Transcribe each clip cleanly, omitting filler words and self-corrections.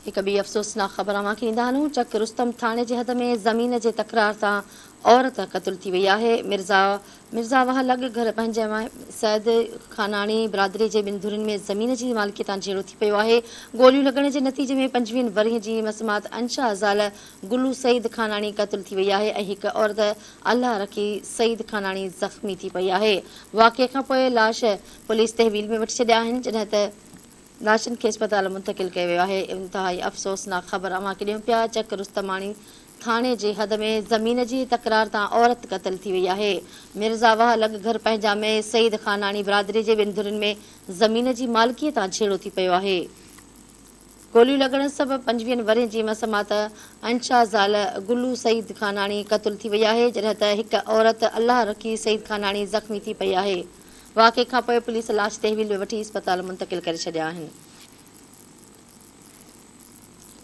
هڪ ٻي افسوسناڪ خبر اوهان کي ڏيندا هلون، چڪ رستم ٿاڻي جي حد ۾ زمين جي تڪرار تان عورت قتل ٿي وئي آهي، مرزا مرزا واهه لڳ گهر پنهنجي سيد خاناڻي برادري جي ٻن ڌرين ۾ زمين جي مالڪي تان جهيڙو ٿي پيو آهي، گوليون لڳڻ جي نتيجي ۾ پنجويهن ورهين جي مسمات انشا زال گلو سعيد خاناڻي قتل ٿي وئي آهي ۽ هڪ عورت الله رکي سعيد خاناڻي زخمي ٿي پئي آهي، واقعي کانپوء لاش پوليس تحويل ۾ وٺي ڇڏيا آهن، جڏهن ته. لاشن کي اسپتال منتقل ڪيو ويو آهي، انتهائي افسوسناڪ خبر اوهان کي ڏيون پيا، چڪ رستماڻي ٿاڻي جي حد ۾ زمين جي تڪرار تان عورت قتل ٿي وئي آهي، مرزا واهه لڳ گهر پنهنجا ۾ سعيد خاناڻي برادري جي ٻن ڌرين ۾ زمين جي مالڪي تان جهيڙو ٿي پيو آهي، گوليون لڳڻ سبب پنجويهن ورهين جي مسمات انشا زال گلو سعيد خاناڻي قتل ٿي وئي آهي، جڏهن ته هڪ عورت الله رکي سعيد خاناڻي زخمي ٿي پئي آهي. واقعي کانپوء پوليس لاش تحويل ۾ وٺي اسپتال منتقل ڪري ڇڏيا آهن.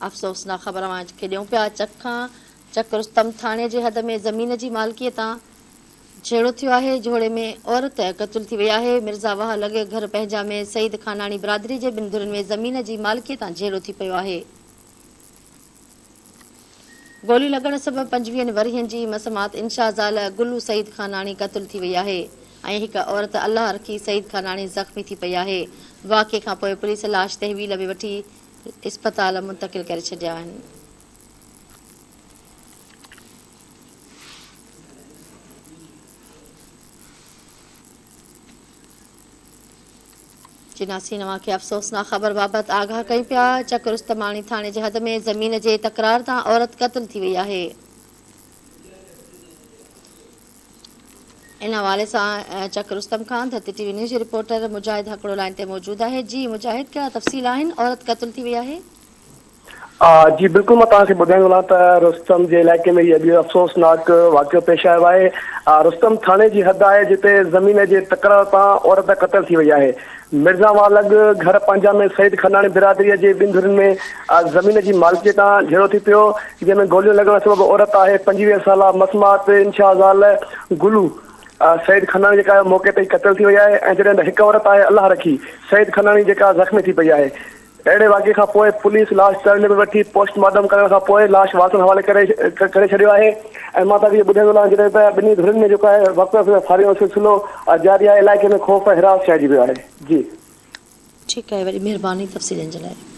افسوسناڪ خبر اوهان کي ڏيون پيا چڪ کان چڪ رستم ٿاڻي جي حد ۾ زمين جي مالڪي تان جهيڙو ٿيو آهي جهوڙي ۾ عورت قتل ٿي وئي آهي مرزا واهه لڳ گهر پنهنجا ۾ سعيد خاناڻي برادري جي ٻن ڌرين ۾ زمين جي مالڪي تان جهيڙو ٿي پيو آهي. گوليون لڳڻ سبب پنجويهن ورهين جي مسمات انشا زال گلو سعيد خاناڻي قتل ٿي وئي آهي ۽ هڪ عورت الله رکي سعيد خاناڻي زخمي ٿي پئي آهي، واقعي کانپوء پوليس لاش تحويل ۾ وٺي اسپتال منتقل ڪري ڇڏيا آهن. چناسين اوهان کي افسوسناڪ خبر بابت آگاهه ڪيون پيا، چڪ رستماڻي ٿاڻي جي حد ۾ زمين جي تڪرار تان عورت قتل ٿي وئي آهي. ان حوالي سان چڪ رستم کان ڌرتي ٽي وي نيوز جي رپورٽر مجاهد هڪڙو لائين تي موجود آهي، جي مجاهد ڪهڙا تفصيل آهن، عورت قتل ٿي وئي آهي. جي بلڪل مان توهان کي ٻڌائيندو هلان ته رستم جي علائقي ۾ هي اڄ افسوسناڪ واقعو پيش آيو آهي رستم ٿاڻي جي حد آهي جتي زمين جي تڪرار تان عورت قتل ٿي وئي آهي مرزا واهه لڳ گهر پنهنجا ۾ سعيد خاناڻي برادري جي ٻن ڌرين ۾ زمين جي مالڪي تان جهيڙو ٿي پيو جنهن ۾ گوليون لڳڻ سبب عورت آهي 25 سالا مسمات انشاء زال گلو سعيد خاناڻي جيڪا موقعي تي ئي قتل ٿي وئي آهي ۽ جڏهن ته هڪ عورت آهي الله رکي سعيد خاناڻي جيڪا زخمي ٿي پئي آهي اهڙي واقعي کان پوء پوليس لاش تحويل ۾ وٺي پوسٽ مارٽم ڪرڻ کان پوء لاش وارثن حوالي ڪري ڪري ڇڏيو آهي ۽ مان توهان کي اهو ٻڌائيندو هلان جڏهن ته ٻنهي ڌرين ۾ جيڪو آهي وقفي وقفي سان فائرنگ جو سلسلو جاري آهي علائقي ۾ خوف ۽ هراس ڇائجي ويو آهي جي. ٺيڪ آهي وڏي مهرباني تفصيلن جي لاء.